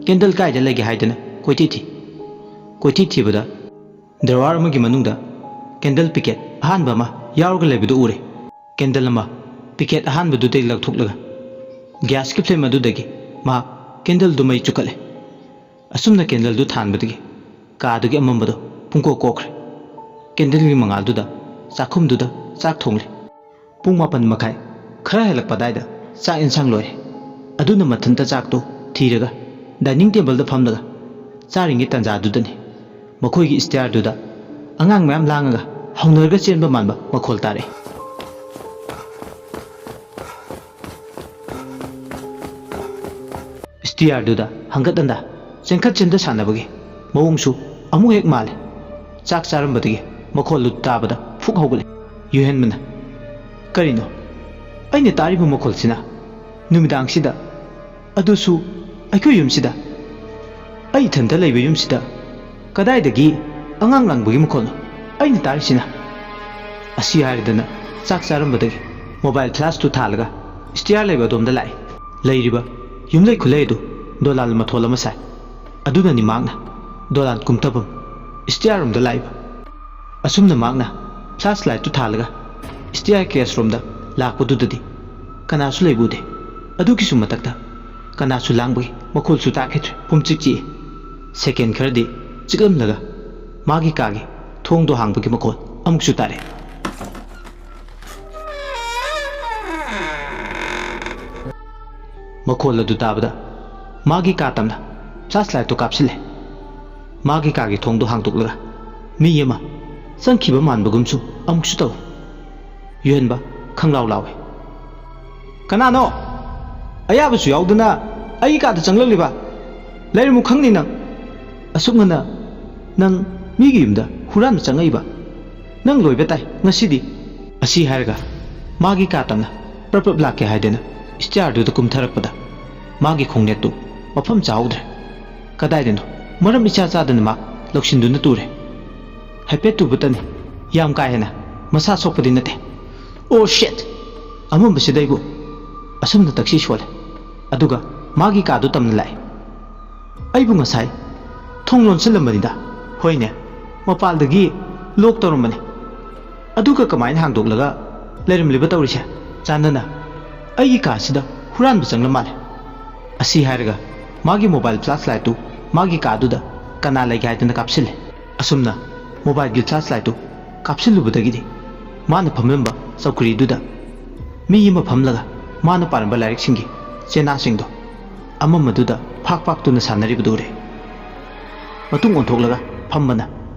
ꯀꯦꯟꯗꯜ ꯀꯥꯏꯗ ꯂꯩꯒꯦ ꯍꯥꯏꯗꯅ ꯀꯣꯏꯊꯤ ꯊꯤ꯫ ꯀꯣꯏꯊꯤ ꯊꯤꯕꯗ ꯗ꯭ꯔꯋꯥꯔ ꯑꯃꯒꯤ ꯃꯅꯨꯡꯗ ꯀꯦꯟꯗꯜ ꯄꯤꯀꯦꯠ ꯑꯍꯥꯟꯕ ꯑꯃ ꯌꯥꯎꯔꯒ ꯂꯩꯕꯗꯨ ꯎꯔꯦ꯫ ꯀꯦꯟꯗꯜ ꯑꯃ ꯄꯤꯀꯦꯠ ꯑꯍꯥꯟꯕꯗꯨꯗꯒꯤ ꯂꯧꯊꯣꯛꯂꯒ ꯒ꯭ꯌꯥꯁꯀꯤ ꯐ꯭ꯂꯦꯝ ꯑꯗꯨꯗꯒꯤ ꯃꯍꯥꯛ ꯀꯦꯟꯗꯜꯗꯨ ꯃꯩ ꯆꯨꯈꯠꯂꯦ꯫ ꯑꯁꯨꯝꯅ ꯀꯦꯟꯗꯜꯗꯨ ꯊꯥꯟꯕꯗꯒꯤ ꯀꯥꯗꯨꯒꯤ ꯑꯃꯝꯕꯗꯣ ꯄꯨꯡꯀꯣꯛ ꯀꯣꯛꯈ꯭ꯔꯦ꯫ ꯀꯦꯟꯗꯜꯒꯤ ꯃꯉꯥꯜꯗꯨꯗ ꯆꯥꯛꯈꯨꯝꯗꯨꯗ ꯆꯥꯛ ꯊꯣꯡꯂꯤ꯫ ꯄꯨꯡ ꯃꯥꯄꯟ ꯃꯈꯥꯏ ꯈꯔ ꯍꯦꯜꯂꯛꯄ ꯑꯗꯥꯏꯗ ꯆꯥꯛ ꯏꯟꯁꯥꯡ ꯂꯣꯏꯔꯦ꯫ ꯑꯗꯨꯅ ꯃꯊꯟꯇ ꯆꯥꯛꯇꯨ ꯊꯤꯔꯒ ꯗꯥꯏꯅꯤꯡ ꯇꯦꯕꯜꯗ ꯐꯝꯂꯒ ꯆꯥꯔꯤꯉꯩ ꯇꯥꯟꯖꯥꯗꯨꯗꯅꯤ ꯃꯈꯣꯏꯒꯤ ꯁ꯭ꯇꯤꯌꯥꯔꯗꯨꯗ ꯑꯉꯥꯡ ꯃꯌꯥꯝ ꯂꯥꯡꯉꯒ ꯍꯧꯅꯔꯒ ꯆꯦꯟꯕ ꯃꯥꯟꯕ ꯃꯈꯣꯜ ꯇꯥꯔꯛꯏ꯫ ꯁ꯭ꯇꯤꯌꯥꯔꯗꯨꯗ ꯍꯪꯒꯠ ꯍꯟꯗ ꯆꯦꯟꯈꯠ ꯆꯦꯟꯊ ꯁꯥꯟꯅꯕꯒꯤ ꯃꯑꯣꯡꯁꯨ ꯑꯃꯨꯛ ꯍꯦꯛ ꯃꯥꯜꯂꯦ꯫ ꯆꯥꯛ ꯆꯥꯔꯝꯕꯗꯒꯤ ꯃꯈꯣꯜꯗꯨ ꯇꯥꯕꯗ ꯐꯨꯛ ꯍꯧꯒꯠꯂꯦ꯫ ꯌꯨꯍꯦꯟꯕꯅ, "ꯀꯔꯤꯅꯣ ꯑꯩꯅ ꯇꯥꯔꯤꯕ ꯃꯈꯣꯜꯁꯤꯅ? ꯅꯨꯃꯤꯗꯥꯡꯁꯤꯗ, ꯑꯗꯨꯁꯨ ꯑꯩꯈꯣꯏ ꯌꯨꯝꯁꯤꯗ, ꯑꯩ ꯏꯊꯟꯇ ꯂꯩꯕ ꯌꯨꯝꯁꯤꯗ ꯀꯗꯥꯏꯗꯒꯤ ꯑꯉꯥꯡ ꯂꯥꯡꯕꯒꯤ ꯃꯈꯣꯜꯅꯣ ꯑꯩꯅ ꯇꯥꯔꯤꯁꯤꯅ?" ꯑꯁꯤ ꯍꯥꯏꯔꯗꯅ ꯆꯥꯛ ꯆꯥꯔꯝꯕꯗꯒꯤ ꯃꯣꯕꯥꯏꯜ ꯐ꯭ꯂꯥꯁꯇꯨ ꯊꯥꯜꯂꯒ ꯁ꯭ꯇꯤꯌꯥꯔ ꯂꯩꯕ ꯑꯗꯣꯝꯗ ꯂꯥꯛꯏ꯫ ꯂꯩꯔꯤꯕ ꯌꯨꯝꯂꯩ ꯈꯨꯂꯩ ꯑꯗꯨ ꯗꯣꯂꯥꯜ ꯃꯊꯣꯜ ꯑꯃ ꯁꯥꯏ꯫ ꯑꯗꯨꯅꯅꯤ ꯃꯍꯥꯛꯅ ꯗꯣꯂꯥꯜ ꯀꯨꯝꯊꯐꯝ ꯁ꯭ꯇꯤꯌꯥꯔ ꯔꯣꯝꯗ ꯂꯥꯛꯏꯕ꯫ ꯑꯁꯨꯝꯅ ꯃꯍꯥꯛꯅ ꯐ꯭ꯂꯥꯁ ꯂꯥꯏꯠꯇꯨ ꯊꯥꯜꯂꯒ ꯁ꯭ꯇꯤꯌꯥꯔ ꯀꯦꯁ ꯔꯣꯝꯗ ꯂꯥꯛꯄꯗꯨꯗꯗꯤ ꯀꯅꯥꯁꯨ ꯂꯩꯕ ꯎꯗꯦ꯫ ꯑꯗꯨꯒꯤꯁꯨ ꯃꯊꯛꯇ ꯀꯅꯥꯁꯨ ꯂꯥꯡꯕꯒꯤ ꯃꯈꯣꯜꯁꯨ ꯇꯥꯈꯤꯗ꯭ꯔꯦ꯫ ꯄꯨꯝꯆꯤꯛ ꯆꯤꯛꯏ꯫ ꯁꯦꯀꯦꯟ ꯈꯔꯗꯤ ꯆꯤꯛꯂꯝꯂꯒ ꯃꯥꯒꯤ ꯀꯥꯒꯤ ꯊꯣꯡꯗꯣ ꯍꯥꯡꯕꯒꯤ ꯃꯈꯣꯜ ꯑꯃꯨꯛꯁꯨ ꯇꯥꯔꯦ꯫ ꯃꯈꯣꯜ ꯑꯗꯨ ꯇꯥꯕꯗ ꯃꯥꯒꯤ ꯀꯥ ꯇꯝꯅ ꯐ꯭ꯂꯥꯁ ꯂꯥꯏꯠꯇꯨ ꯀꯥꯞꯁꯤꯜꯂꯦ꯫ ꯃꯥꯒꯤ ꯀꯥꯒꯤ ꯊꯣꯡꯗꯨ ꯍꯥꯡꯗꯣꯛꯂꯒ ꯃꯤ ꯑꯃ ꯆꯪꯈꯤꯕ ꯃꯥꯟꯕꯒꯨꯝꯁꯨ ꯑꯃꯨꯛꯁꯨ ꯇꯧꯏ꯫ ꯌꯨꯍꯦꯟꯕ ꯈꯪꯂꯥꯎ ꯂꯥꯎꯏ꯫ "ꯀꯅꯥꯅꯣ? ꯑꯌꯥꯕꯁꯨ ꯌꯥꯎꯗꯅ ꯑꯩꯒꯤ ꯀꯥꯗ ꯆꯪꯂꯛꯂꯤꯕ? ꯂꯩꯔꯝꯃꯨ ꯈꯪꯅꯤ ꯅꯪ꯫ ꯑꯁꯨꯛ ꯉꯟꯅ ꯅꯪ ꯃꯤꯒꯤ ꯌꯨꯝꯗ ꯍꯨꯔꯥꯟꯕ ꯆꯪꯉꯛꯏꯕ? ꯅꯪ ꯂꯣꯏꯕ ꯇꯥꯏ ꯉꯁꯤꯗꯤ!" ꯑꯁꯤ ꯍꯥꯏꯔꯒ ꯃꯥꯒꯤ ꯀꯥ ꯇꯝꯅ ꯄ꯭ꯔꯞ ꯄ꯭ꯔꯞ ꯂꯥꯛꯀꯦ ꯍꯥꯏꯗꯅ ꯁ꯭ꯇꯤꯌꯥꯔꯗꯨꯗ ꯀꯨꯝꯊꯔꯛꯄꯗ ꯃꯥꯒꯤ ꯈꯣꯡꯅꯦꯠꯇꯨ ꯃꯐꯝ ꯆꯥꯍꯧꯗ꯭ꯔꯦ꯫ ꯀꯗꯥꯏꯗꯅꯣ ꯃꯔꯝ ꯏꯆꯥ ꯆꯥꯗꯅ ꯃꯥ ꯂꯧꯁꯤꯟꯗꯨꯅ ꯇꯨꯔꯦ꯫ ꯍꯥꯏꯐꯦꯠ ꯇꯨꯕꯇꯅꯤ, ꯌꯥꯝ ꯀꯥ ꯍꯦꯟꯅ ꯃꯁꯥ ꯁꯣꯛꯄꯗꯤ ꯅꯠꯇꯦ꯫ "ꯑꯣ ꯁꯦꯠ! ꯑꯃꯝꯕꯁꯤꯗ ꯑꯩꯕꯨ!" ꯑꯁꯨꯝꯅ ꯇꯛꯁꯤ ꯁꯣꯜꯂꯦ꯫ ꯑꯗꯨꯒ ꯃꯥꯒꯤ ꯀꯥꯗꯨ ꯇꯝꯅ ꯂꯥꯛꯑꯦ꯫ "ꯑꯩꯕꯨ ꯉꯁꯥꯏ ꯊꯣꯡ ꯂꯣꯟꯁꯤꯜꯂꯝꯕꯅꯤꯗ꯫ ꯍꯣꯏꯅꯦ, ꯃꯄꯥꯜꯗꯒꯤ ꯂꯣꯛ ꯇꯧꯔꯝꯕꯅꯤ꯫ ꯑꯗꯨꯒ ꯀꯃꯥꯏꯅ ꯍꯥꯡꯗꯣꯛꯂꯒ ꯂꯩꯔꯝꯂꯤꯕ ꯇꯧꯔꯤꯁꯦ? ꯆꯥꯟꯅꯅ ꯑꯩꯒꯤ ꯀꯥꯁꯤꯗ ꯍꯨꯔꯥꯟꯕ ꯆꯪꯂ ꯃꯥꯜꯂꯦ!" ꯑꯁꯤ ꯍꯥꯏꯔꯒ ꯃꯥꯒꯤ ꯃꯣꯕꯥꯏꯜ ꯐ꯭ꯂꯥꯁ ꯂꯥꯏꯠꯇꯨ ꯃꯥꯒꯤ ꯀꯥꯗꯨꯗ ꯀꯅꯥ ꯂꯩꯒꯦ ꯍꯥꯏꯗꯅ ꯀꯥꯞꯁꯤꯜꯂꯦ꯫ ꯑꯁꯨꯝꯅ ꯃꯣꯕꯥꯏꯜꯒꯤ ꯐ꯭ꯂꯥꯁ ꯂꯥꯏꯠꯇꯨ ꯀꯥꯞꯁꯤꯜꯂꯨꯕꯗꯒꯤꯗꯤ ꯃꯥꯅ ꯐꯝꯂꯝꯕ ꯆꯧꯀ꯭ꯔꯤꯗꯨꯗ ꯃꯤ ꯑꯃ ꯐꯝꯂꯒ ꯃꯥꯅ ꯄꯥꯔꯝꯕ ꯂꯥꯏꯔꯤꯛꯁꯤꯡꯒꯤ ꯆꯦꯅꯥꯁꯤꯡꯗꯣ ꯑꯃꯝꯕꯗꯨꯗ ꯐꯥꯛ ꯐꯥꯛꯇꯨꯅ ꯁꯥꯟꯅꯔꯤꯕꯗꯨ ꯎꯔꯦ꯫ ꯃꯇꯨꯡ ꯑꯣꯟꯊꯣꯛꯂꯒ ꯐꯝꯕꯅ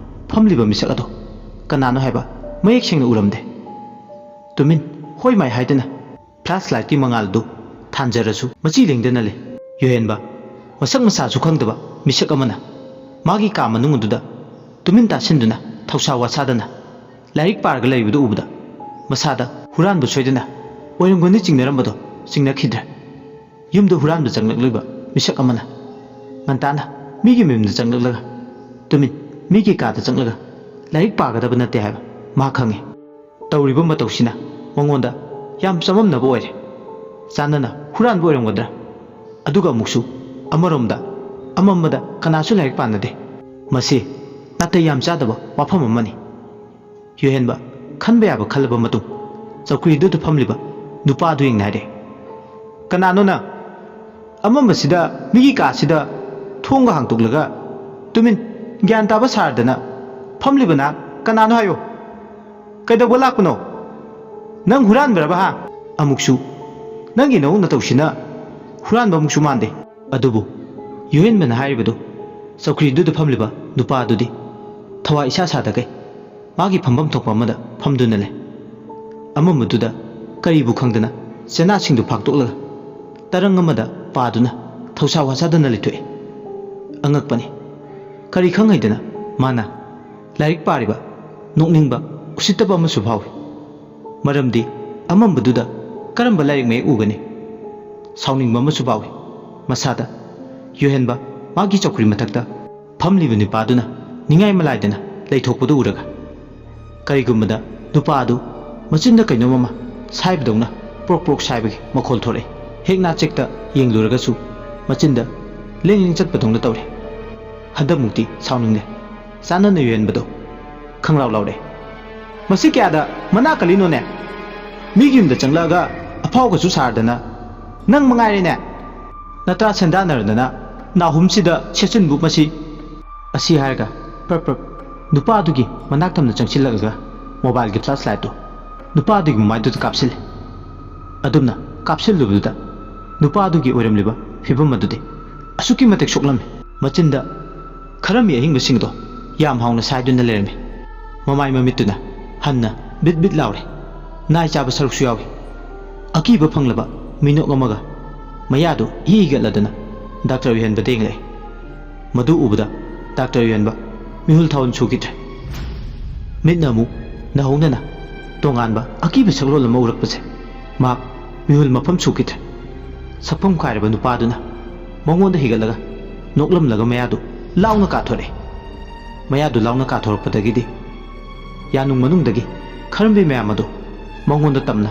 ꯐꯝꯂꯤꯕ ꯃꯤꯁꯛ ꯑꯗꯣ ꯀꯅꯥꯅꯣ ꯍꯥꯏꯕ ꯃꯌꯦꯛ ꯁꯦꯡꯅ ꯎꯔꯝꯗꯦ꯫ ꯇꯨꯃꯤꯟ ꯍꯣꯏ ꯃꯥꯏ ꯍꯥꯏꯗꯅ ꯐ꯭ꯂꯥꯁ ꯂꯥꯏꯠꯀꯤ ꯃꯉꯥꯜꯗꯨ ꯊꯥꯟꯖꯔꯁꯨ ꯃꯆꯤ ꯂꯦꯡꯗꯅ ꯂꯩ꯫ ꯌꯨꯍꯦꯟꯕ ꯃꯁꯛ ꯃꯁꯥꯁꯨ ꯈꯪꯗꯕ ꯃꯤꯁꯛ ꯑꯃꯅ ꯃꯥꯒꯤ ꯀꯥ ꯃꯅꯨꯡ ꯑꯗꯨꯗ ꯇꯨꯃꯤꯟ ꯇꯥꯁꯤꯟꯗꯨꯅ ꯊꯧꯁꯥ ꯋꯥꯁꯥꯗꯅ ꯂꯥꯏꯔꯤꯛ ꯄꯥꯔꯒ ꯂꯩꯕꯗꯨ ꯎꯕꯗ ꯃꯁꯥꯗ ꯍꯨꯔꯥꯟꯕ ꯁꯣꯏꯗꯅ ꯑꯣꯏꯔꯝꯒꯅꯤ ꯆꯤꯡꯅꯔꯝꯕꯗꯣ ꯆꯤꯡꯅꯈꯤꯗ꯭ꯔꯦ꯫ ꯌꯨꯝꯗ ꯍꯨꯔꯥꯟꯕ ꯆꯪꯂꯛꯂꯤꯕ ꯃꯤꯁꯛ ꯑꯃꯅ ꯉꯟꯇꯥꯅ ꯃꯤꯒꯤ ꯃꯌꯨꯝꯗ ꯆꯪꯂꯛꯂꯒ ꯇꯨꯃꯤꯟ ꯃꯤꯒꯤ ꯀꯥꯗ ꯆꯪꯂꯒ ꯂꯥꯏꯔꯤꯛ ꯄꯥꯒꯗꯕ ꯅꯠꯇꯦ ꯍꯥꯏꯕ ꯃꯥ ꯈꯪꯉꯤ꯫ ꯇꯧꯔꯤꯕ ꯃꯇꯧꯁꯤꯅ ꯃꯉꯣꯟꯗ ꯌꯥꯝ ꯆꯃꯝꯅꯕ ꯑꯣꯏꯔꯦ꯫ ꯆꯥꯟꯅꯅ ꯍꯨꯔꯥꯟꯕ ꯑꯣꯏꯔꯝꯒꯗ꯭ꯔꯥ? ꯑꯗꯨꯒ ꯑꯃꯨꯛꯁꯨ ꯑꯃꯔꯣꯝꯗ ꯑꯃꯝꯕꯗ ꯀꯅꯥꯁꯨ ꯂꯥꯏꯔꯤꯛ ꯄꯥꯅꯗꯦ꯫ ꯃꯁꯤ ꯅꯥꯇꯩ ꯌꯥꯝ ꯆꯥꯗꯕ ꯋꯥꯐꯝ ꯑꯃꯅꯤ꯫ ꯌꯨꯍꯦꯟꯕ ꯈꯟꯕ ꯌꯥꯕ ꯈꯜꯂꯕ ꯃꯇꯨꯡ ꯆꯧꯀ꯭ꯔꯤꯗꯨꯗ ꯐꯝꯂꯤꯕ ꯅꯨꯄꯥ ꯑꯗꯨ ꯌꯦꯡꯅ ꯍꯥꯏꯔꯦ, "ꯀꯅꯥꯅꯣ ꯅꯪ? ꯑꯃꯝꯕꯁꯤꯗ ꯃꯤꯒꯤ ꯀꯥꯁꯤꯗ ꯊꯣꯡꯒ ꯍꯥꯡꯇꯣꯛꯂꯒ ꯇꯨꯃꯤꯟ ꯒ꯭ꯌꯥꯟ ꯇꯥꯕ ꯁꯥꯔꯗꯅ ꯐꯝꯂꯤꯕ ꯅꯍꯥꯛ ꯀꯅꯥꯅꯣ ꯍꯥꯏꯌꯣ? ꯀꯩꯗꯧꯕ ꯂꯥꯛꯄꯅꯣ? ꯅꯪ ꯍꯨꯔꯥꯟꯕ꯭ꯔꯕ ꯍꯥ? ꯑꯃꯨꯛꯁꯨ ꯅꯪꯒꯤ ꯅꯑꯣꯡ ꯅꯇꯧꯁꯤꯅ ꯍꯨꯔꯥꯟꯕ ꯑꯃꯨꯛꯁꯨ ꯃꯥꯟꯗꯦ꯫ ꯑꯗꯨꯕꯨ ꯌꯨꯍꯦꯟꯕꯅ ꯍꯥꯏꯔꯤꯕꯗꯨ ꯆꯧꯀ꯭ꯔꯤꯗꯨꯗ ꯐꯝꯂꯤꯕ ꯅꯨꯄꯥ ꯑꯗꯨꯗꯤ ꯊꯋꯥꯏ ꯏꯁꯥ ꯁꯥꯗꯈꯩ ꯃꯥꯒꯤ ꯐꯝꯐꯝ ꯊꯣꯛꯄ ꯑꯃꯗ ꯐꯝꯗꯨꯅ ꯂꯩ꯫ ꯑꯃꯝꯕꯗꯨꯗ ꯀꯔꯤꯕꯨ ꯈꯪꯗꯅ ꯆꯦꯅꯥꯁꯤꯡꯗꯨ ꯐꯥꯛꯇꯣꯛꯂꯒ ꯇꯔꯪ ꯑꯃꯗ ꯄꯥꯗꯨꯅ ꯊꯧꯁꯥ ꯋꯥꯁꯥꯗꯅ ꯂꯩꯊꯣꯛꯏ꯫ ꯑꯉꯛꯄꯅꯤ꯫ ꯀꯔꯤ ꯈꯪ ꯍꯩꯗꯅ ꯃꯥꯅ ꯂꯥꯏꯔꯤꯛ ꯄꯥꯔꯤꯕ ꯅꯣꯛꯅꯤꯡꯕ ꯎꯁꯤꯠꯇꯕ ꯑꯃꯁꯨ ꯐꯥꯎꯏ꯫ ꯃꯔꯝꯗꯤ ꯑꯃꯝꯕꯗꯨꯗ ꯀꯔꯝꯕ ꯂꯥꯏꯔꯤꯛ ꯃꯌꯦꯛ ꯎꯒꯅꯤ? ꯁꯥꯎꯅꯤꯡꯕ ꯑꯃꯁꯨ ꯐꯥꯎꯏ꯫ ꯃꯁꯥꯗ ꯌꯨꯍꯦꯟꯕ ꯃꯥꯒꯤ ꯆꯧꯀ꯭ꯔꯤ ꯃꯊꯛꯇ ꯐꯝꯂꯤꯕ ꯅꯨꯄꯥꯗꯨꯅ ꯅꯤꯡꯉꯥꯏ ꯃꯂꯥꯏꯗꯅ ꯂꯩꯊꯣꯛꯄꯗꯨ ꯎꯔꯒ꯫ ꯀꯔꯤꯒꯨꯝꯕꯗ ꯅꯨꯄꯥ ꯑꯗꯨ ꯃꯆꯤꯟꯗ ꯀꯩꯅꯣꯝ ꯑꯃ ꯁꯥꯏꯕꯗꯧꯅ ꯄ꯭ꯔꯣꯛ ꯄ꯭ꯔꯣꯛ ꯁꯥꯏꯕꯒꯤ ꯃꯈꯣꯜ ꯊꯣꯔꯛꯏ꯫ ꯍꯦꯛ ꯅꯥꯆꯦꯛꯇ ꯌꯦꯡꯂꯨꯔꯒꯁꯨ ꯃꯆꯤꯟꯗ ꯂꯦꯡ ꯂꯦꯡ ꯆꯠꯄꯗꯧꯅ ꯇꯧꯔꯦ꯫ ꯍꯟꯗꯛꯃꯨꯛꯇꯤ ꯁꯥꯎꯅꯤꯡꯂꯦ꯫ ꯆꯥꯟꯅꯅ ꯌꯨꯍꯦꯟꯕꯗꯣ ꯈꯪꯂꯥꯎ ꯂꯥꯎꯔꯦ꯫ "ꯃꯁꯤ ꯀꯌꯥꯗ ꯃꯅꯥ ꯀꯜꯂꯤꯅꯣꯅꯦ? ꯃꯤꯒꯤ ꯌꯨꯝꯗ ꯆꯪꯂꯛꯑꯒ ꯑꯐꯥꯎꯒꯁꯨ ꯁꯥꯔꯗꯅ ꯅꯪ ꯃꯉꯥꯏꯔꯦꯅꯦ꯫ ꯅꯇꯥ ꯁꯦꯟꯗꯥꯟꯅꯔꯗꯅ ꯅꯥꯍꯨꯝꯁꯤꯗ ꯁꯦꯠꯆꯤꯟꯕꯨ ꯃꯁꯤ"꯫ ꯑꯁꯤ ꯍꯥꯏꯔꯒ ꯄ꯭ꯔꯞ ꯄ꯭ꯔꯞ ꯅꯨꯄꯥꯗꯨꯒꯤ ꯃꯅꯥꯛ ꯊꯝꯅ ꯆꯪꯁꯤꯜꯂꯛꯂꯒ ꯃꯣꯕꯥꯏꯜꯒꯤ ꯐ꯭ꯂꯥꯁ ꯂꯥꯏꯠꯇꯨ ꯅꯨꯄꯥꯗꯨꯒꯤ ꯃꯃꯥꯏꯗꯨꯗ ꯀꯥꯞꯁꯤꯜꯂꯦ꯫ ꯑꯗꯨꯝꯅ ꯀꯥꯞꯁꯤꯜꯂꯨꯕꯗꯨꯗ ꯅꯨꯄꯥꯗꯨꯒꯤ ꯑꯣꯏꯔꯝꯂꯤꯕ ꯐꯤꯕꯝ ꯑꯗꯨꯗꯤ ꯑꯁꯨꯛꯀꯤ ꯃꯇꯤꯛ ꯁꯣꯛꯂꯝꯃꯤ꯫ ꯃꯆꯤꯟꯗ ꯈꯔꯝꯕꯤ ꯑꯍꯤꯡꯕꯁꯤꯡꯗꯣ ꯌꯥꯝ ꯍꯥꯎꯅ ꯁꯥꯏꯗꯨꯅ ꯂꯩꯔꯝꯃꯤ꯫ ꯃꯃꯥꯏ ꯃꯃꯤꯠꯇꯨꯅ ꯍꯟꯅ ꯕꯤꯠ ꯕꯤꯠ ꯂꯥꯎꯔꯦ꯫ ꯅꯥꯏ ꯆꯥꯕ ꯁꯔꯨꯛꯁꯨ ꯌꯥꯎꯏ꯫ ꯑꯀꯤꯕ ꯐꯪꯂꯕ ꯃꯤꯅꯣꯛ ꯑꯃꯒ ꯃꯌꯥꯗꯨ ꯏ ꯍꯤꯒꯠꯂꯗꯅ ꯗꯥꯛꯇꯔ ꯌꯨꯍꯦꯟꯕꯗ ꯌꯦꯡꯂꯛꯏ꯫ ꯃꯗꯨ ꯎꯕꯗ ꯗꯥꯛꯇꯔ ꯌꯨꯍꯦꯟꯕ ꯃꯤꯍꯨꯜ ꯊꯥꯍꯨꯜ ꯁꯨꯈꯤꯗ꯭ꯔꯦ꯫ ꯃꯤꯠꯅ ꯑꯃꯨꯛ ꯅꯧꯍꯧꯅꯅ ꯇꯣꯉꯥꯟꯕ ꯑꯀꯤꯕ ꯁꯛꯂꯣꯟ ꯑꯃ ꯎꯔꯛꯄꯁꯦ ꯃꯍꯥꯛ ꯃꯤꯍꯨꯜ ꯃꯐꯝ ꯁꯨꯈꯤꯗ꯭ꯔꯦ꯫ ꯁꯛꯐꯝ ꯈꯥꯏꯔꯕ ꯅꯨꯄꯥꯗꯨꯅ ꯃꯉꯣꯟꯗ ꯍꯤꯒꯠꯂꯒ ꯅꯣꯛꯂꯝꯂꯒ ꯃꯌꯥꯗꯨ ꯂꯥꯎꯅ ꯀꯥꯊꯣꯔꯛꯏ꯫ ꯃꯌꯥꯗꯨ ꯂꯥꯎꯅ ꯀꯥꯊꯣꯔꯛꯄꯗꯒꯤꯗꯤ ꯌꯥꯅꯨꯡ ꯃꯅꯨꯡꯗꯒꯤ ꯈꯔꯝꯕꯤ ꯃꯌꯥꯝ ꯑꯗꯨ ꯃꯉꯣꯟꯗ ꯇꯝꯅ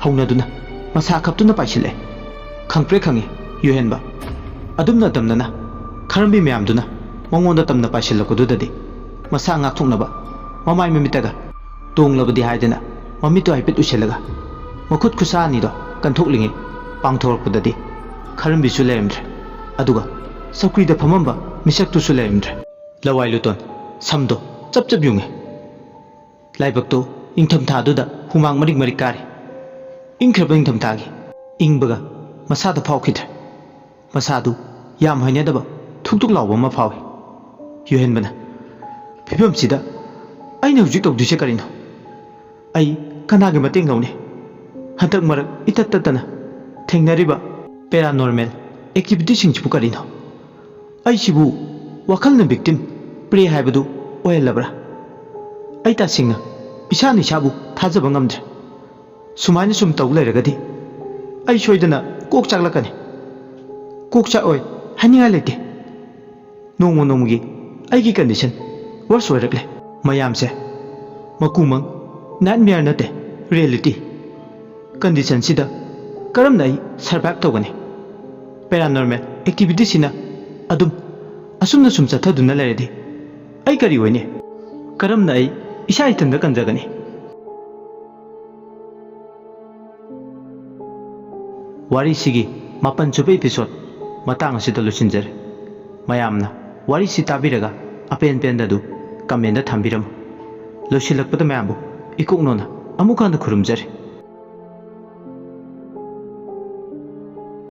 ꯍꯧꯅꯗꯨꯅ ꯃꯁꯥ ꯈꯞꯇꯨꯅ ꯄꯥꯏꯁꯤꯜꯂꯛꯑꯦ꯫ ꯈꯪꯄ꯭ꯔꯦꯛ ꯈꯪꯉꯤ ꯌꯨꯍꯦꯟꯕ꯫ ꯑꯗꯨꯝꯅ ꯇꯝꯅꯅ ꯈꯔꯝꯕꯤ ꯃꯌꯥꯝꯗꯨꯅ ꯃꯉꯣꯟꯗ ꯇꯝꯅ ꯄꯥꯏꯁꯤꯜꯂꯛꯄꯗꯨꯗꯗꯤ ꯃꯁꯥ ꯉꯥꯛꯊꯣꯛꯅꯕ ꯃꯃꯥꯏ ꯃꯃꯤꯠꯇꯒ ꯇꯣꯡꯂꯕꯗꯤ ꯍꯥꯏꯗꯅ ꯃꯃꯤꯠꯇꯨ ꯍꯥꯏꯐꯦꯠ ꯎꯏꯁꯤꯜꯂꯒ ꯃꯈꯨꯠ ꯈꯨꯠꯁꯥ ꯑꯅꯤꯗꯣ ꯀꯟꯊꯣꯛꯂꯤꯉꯩ ꯄꯥꯡꯊꯣꯔꯛꯄꯗꯗꯤ ꯈꯔꯝꯕꯤꯁꯨ ꯂꯩꯔꯝꯗ꯭ꯔꯦ꯫ ꯑꯗꯨꯒ ꯆꯧꯀ꯭ꯔꯤꯗ ꯐꯝꯃꯝꯕ ꯃꯤꯁꯛꯇꯨꯁꯨ ꯂꯩꯔꯝꯗ꯭ꯔꯦ꯫ ꯂꯋꯥꯏ ꯂꯨꯇꯣꯟ ꯁꯝꯗꯣ ꯆꯞ ꯆꯞ ꯌꯨꯡꯉꯦ꯫ ꯂꯥꯏꯕꯛꯇꯣ ꯏꯪꯊꯝꯊꯥꯗꯨꯗ ꯍꯨꯃꯥꯡ ꯃꯔꯤꯛ ꯃꯔꯤꯛ ꯀꯥꯔꯤ꯫ ꯏꯪꯈ꯭ꯔꯕ ꯏꯪꯊꯝꯊꯥꯒꯤ ꯏꯪꯕꯒ ꯃꯁꯥꯗ ꯐꯥꯎꯈꯤꯗ꯭ꯔꯦ꯫ ꯃꯁꯥꯗꯨ ꯌꯥꯝ ꯍꯩꯅꯗꯕ ꯊꯨꯛ ꯊꯨꯛ ꯂꯥꯎꯕ ꯑꯃ ꯐꯥꯎꯏ꯫ ꯌꯨꯍꯦꯟꯕꯅ, "ꯐꯤꯕꯝꯁꯤꯗ ꯑꯩꯅ ꯍꯧꯖꯤꯛ ꯇꯧꯗꯣꯏꯁꯦ ꯀꯔꯤꯅꯣ? ꯑꯩ ꯀꯅꯥꯒꯤ ꯃꯇꯦꯡ ꯂꯧꯅꯤ? ꯍꯟꯗꯛ ꯃꯔꯛ ꯏꯇꯠ ꯇꯠꯇꯅ ꯊꯦꯡꯅꯔꯤꯕ paranormal activityꯁꯤꯡꯁꯤꯕꯨ ꯀꯔꯤꯅꯣ? ꯑꯩꯁꯤꯕꯨ ꯋꯥꯈꯜꯅ victim, prey ꯍꯥꯏꯕꯗꯨ ꯑꯣꯏꯍꯜꯂꯕ꯭ꯔꯥ? ꯑꯩ ꯇꯁꯦꯡꯅ ꯏꯁꯥꯅ ꯏꯁꯥꯕꯨ ꯊꯥꯖꯕ ꯉꯝꯗ꯭ꯔꯦ꯫ ꯁꯨꯃꯥꯏꯅ ꯁꯨꯝ ꯇꯧ ꯂꯩꯔꯒꯗꯤ ꯑꯩ ꯁꯣꯏꯗꯅ ꯀꯣꯛ ꯆꯥꯛꯂꯛꯀꯅꯤ꯫ ꯀꯣꯛ ꯆꯥꯛꯑꯣꯏ ꯍꯥꯏꯅꯤꯡꯉꯥꯏ ꯂꯩꯇꯦ꯫ ꯅꯣꯡꯃ ꯅꯣꯡꯃꯒꯤ ꯑꯩꯒꯤ condition worse ꯑꯣꯏꯔꯛꯂꯦ꯫ ꯃꯌꯥꯝꯁꯦ ꯃꯀꯨꯃꯪ, nightmare ꯅꯠꯇꯦ, reality꯫ Conditionꯁꯤꯗ ꯀꯔꯝꯅ ꯑꯩ survive ꯇꯧꯒꯅꯤ? Paranormal activityꯁꯤꯅ ꯑꯗꯨꯝ ꯑꯁꯨꯝꯅ ꯁꯨꯝ ꯆꯠꯊꯗꯨꯅ ꯂꯩꯔꯗꯤ ꯑꯩ ꯀꯔꯤ ꯑꯣꯏꯅꯤ? ꯀꯔꯝꯅ ꯑꯩ ꯏꯁꯥ ꯏꯊꯟꯗ ꯀꯟꯖꯒꯅꯤ?" ꯋꯥꯔꯤꯁꯤꯒꯤ ꯃꯥꯄꯟ ꯁꯨꯕ episode ꯃꯇꯥꯡ ꯑꯁꯤꯗ ꯂꯣꯏꯁꯤꯟꯖꯔꯦ꯫ ꯃꯌꯥꯝꯅ ꯋꯥꯔꯤꯁꯤ ꯇꯥꯕꯤꯔꯒ ꯑꯄꯦꯟ ꯄꯦꯟꯗ ꯑꯗꯨ commentꯗ ꯊꯝꯕꯤꯔꯝꯃꯨ꯫ ꯂꯣꯏꯁꯤꯜꯂꯛꯄꯗ ꯃꯌꯥꯝꯕꯨ ꯏꯀꯣꯛꯅꯣꯅ ꯑꯃꯨꯛ ꯍꯟꯅ ꯈꯨꯔꯨꯝꯖꯔꯤ꯫